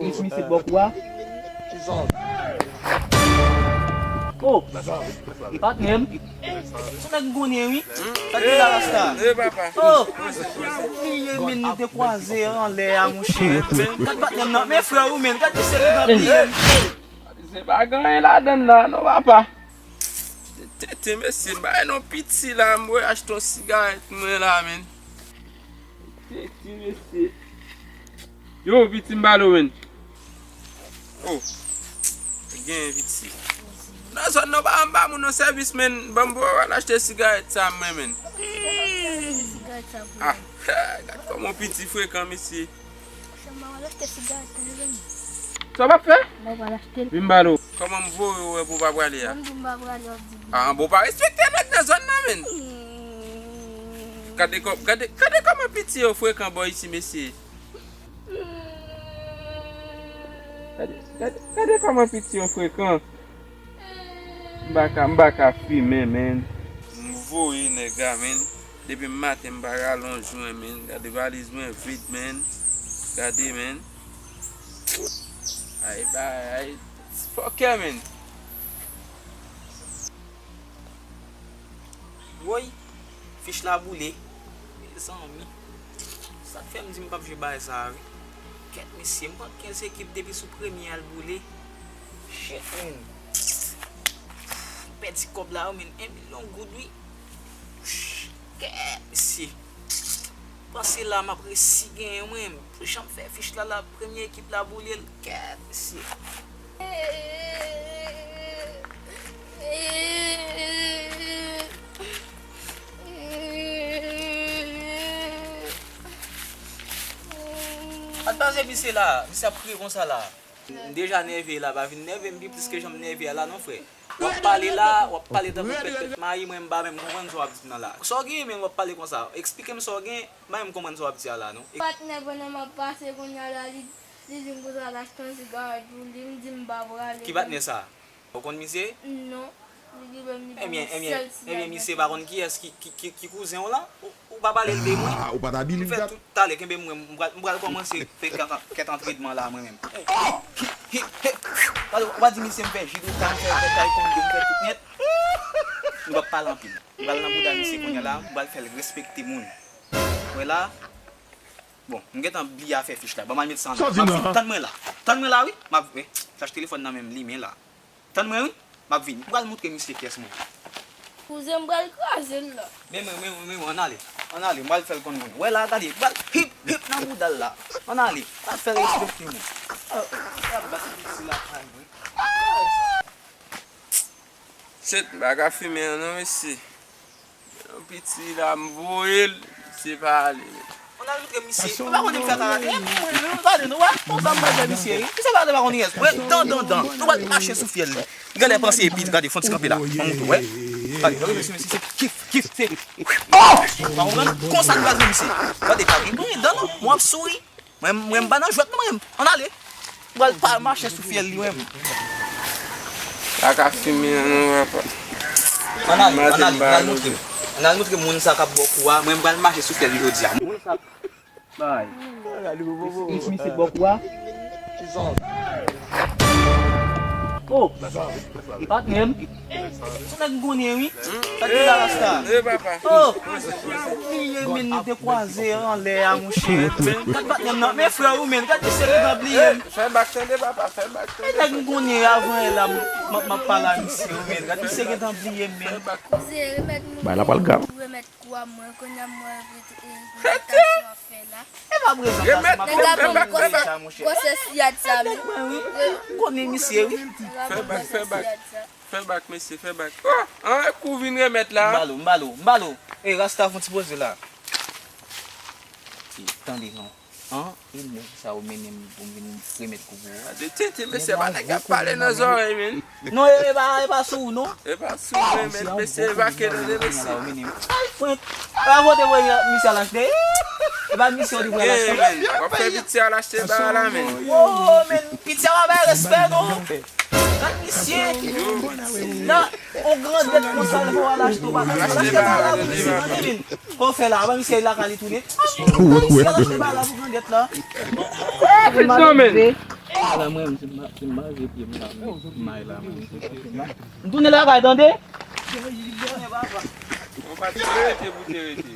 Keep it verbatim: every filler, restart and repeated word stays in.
Misye bò kou a. Oh, patnè m. Se nèg m konnen wi. Sa ki la rasta? Oh, bliye men nou te kwaze anlè a monchè. Gad patnè m nan, men frè ou men, gad misye ki pa bliye. Se pa gen anyen ladann la non papa. Tete mesye, bay non piti la, m voye achte yon sigarèt mwen la men. Tete mesye. Yo, piti m ba l ou men. Oh. Gen piti. Nan zòn nan pa m ba moun nan sèvis men, ban m voye al achte sigarèt sa mwen men. Sigarèt sa pou ah, gad kòman piti frekan mesye. Sa w ap fè? Vin m ba l ou. Kòman m voye w wè pou w pa prale a? Ah, bon, pa respekte nèg nan zòn nan men. Gade kò, gade, gade kòman piti yo frekan bò isi mesye. Gade, gade, gade kòman piti yo frekan. M pa ka, m pa ka fimen men. M voye nèg la men. Depi maten m pa rale yon jwen men. Gade valiz mwen vid men. Gade men. Ay bay, ay. Fòkè men. Woy, fich la boule. Mezanmi. Sa k fè m di m p ap jwe bagay sa a wi. Kèt mesye, m pran kenz ekip depi sou premye a l boule. Shit men. M pèdi kòb la wi men, en milyon goud wi. Kèt mesye. Panse la m ap resi genyen mwen. Pou jan m fè fich la la, premye ekip la boule l. Kèt mesye. Al baze misye la, misye ap kriye konsa la. M deja nève la, pa vin nève m pi plis ke jan m nève a la non frè. W ap pale la, w ap pale tankou pèt tèt mayi, mwen m pa menm konprann sa w ap di m nan la. Sa w genyen menm w ap pale konsa? Eksplike m sa w gen, m pa menm konprann sa w ap di a la non. Patnè pandan m ap pase kounye a la, li, li di m pou sa l achte yon sigarèt pou li, m di m pa prale. Ki patnè sa? Ou konn misye? Non. Li di menm li pa yon sèl ti nèg nan kay. Ebyen, misye pa konn kiyès ki, ki, ki, ki kouzen w lan? Ou, ou pa pale l de mwen? Ah, ou pa t abiliv dat. M fè tout talè, kenbe m, mwen, m pral, m pral kòmanse fè kèt, kèt antrenman la, mwen menm. Hey, hey, hey, hey. Gade, ou pa di misye m fè jidoka, m fè, fè taekwondo, m fè tout nèt. Nou p ap pale anpil. M pral nan bouda misye kounye a la, m pral fè l respekte moun. Wè la, bon, m gentan bliye afè fich la. Ban m al met sa ann. Sa w di m nan? Tann mwen la. Tann mwen la, wi. M ap, wi. Chach telefòn nan men m limen la. Tann mwen, wi. M ap vini. M pral moutre misye pyès mwen. Kouzen, m pral kraze l la. Men mwen, men mwen, men mwen, ann ale. Ann ale, m pral fè l konn mwen. Wè la, gade, m pral hip, hip nan bouda l la. Ann ale, m pral fè l respekte mwen. Ah, ah, ah, bat piti lakay mwen. Shit, m pa ka fimen an non, mesye. Yon piti la, m voye l, misye pa ale. Ann al moutre misye. Ou pa konnen m fè karate. Mwen, mwen, mwen, gade, nou wè, konsa m manje misye, wi. Misye pa, pa konnen yès. Mwen, dan, dan, dan. Nou wè, mache sou fyèl li. Li genlè panse epi, gade, fon ti kanpe la. Ban m moutre, wè. Gade, gade, mesye, mesye, se kif, kif, se. Pa konprann? Konsa nou pral jwe misye. Gade, pa gen, pa gen dan, non. Mwen ap souri. Mwen, mwen m pa nan jwèt non mwen. Ann ale. M pral pa mache sou fyèl li mwen. Pa ka fimen an non papa. Ann ale, ann ale, ann al moutre m. Ann al moutre m moun sa k ap ba w kou a. Mwen m pral mache sou fyèl li jodi a. Moun sa bay. Misye ba w kou a. Oh, patnè m. Se nèg m konnen wi. Sa ki la rasta? Eh, papa. Oh, bliye men nou te kwaze anlè a monchè. Gad patnè m nan, men frè ou men, gad misye gentan bliye m. Fè bak tande papa, fè bak tande. Nèg m konnen avan yè la m, m, m ap pale a misye wi men, gad misye gentan bliye m men. Bay la pral grav. Kou a mwen, kounye a mwen reprezentasyon ap fè la. E pa prezantasyon m ap fè, m konnen misye sa monchè. Gwosè siyad sa men. Mwen wi, m konnen misye wi. Fè bak, fè bak. Fè bak mesye, fè bak. Oh, an kou vin remèt la. M ba l ou, m ba l ou, m ba l ou. E rasta fon ti poze la. Tande non. An, e nèg sa yo mennen m pou m vin remèt kou pou ou. Tete mesye pa nèg ap pale nan zòrèy men. Non, e pa, e pa sou ou non. E pa sou mwen men, mesye evake tande mesye. Ay frenk. E pa vote voye misye al achte. E pa misye ou di pou al achte. W ap fè piti al achte bagay la men. Oh men, piti a pa bay respè non. Gad misye. Nan yon grandèt konsa l fè w al achte w pa al achte bagay la pou misye tande men. Kò w fè la, avan misye lakay li tounen. Misye al achte bagay la pou grandèt la. Piti non men. Ala mwen, si m pa, si m pa vye pye m la, m may la, mwen, se pa se la. M tounen lakay, tande? Ou pa te rete pou te rete.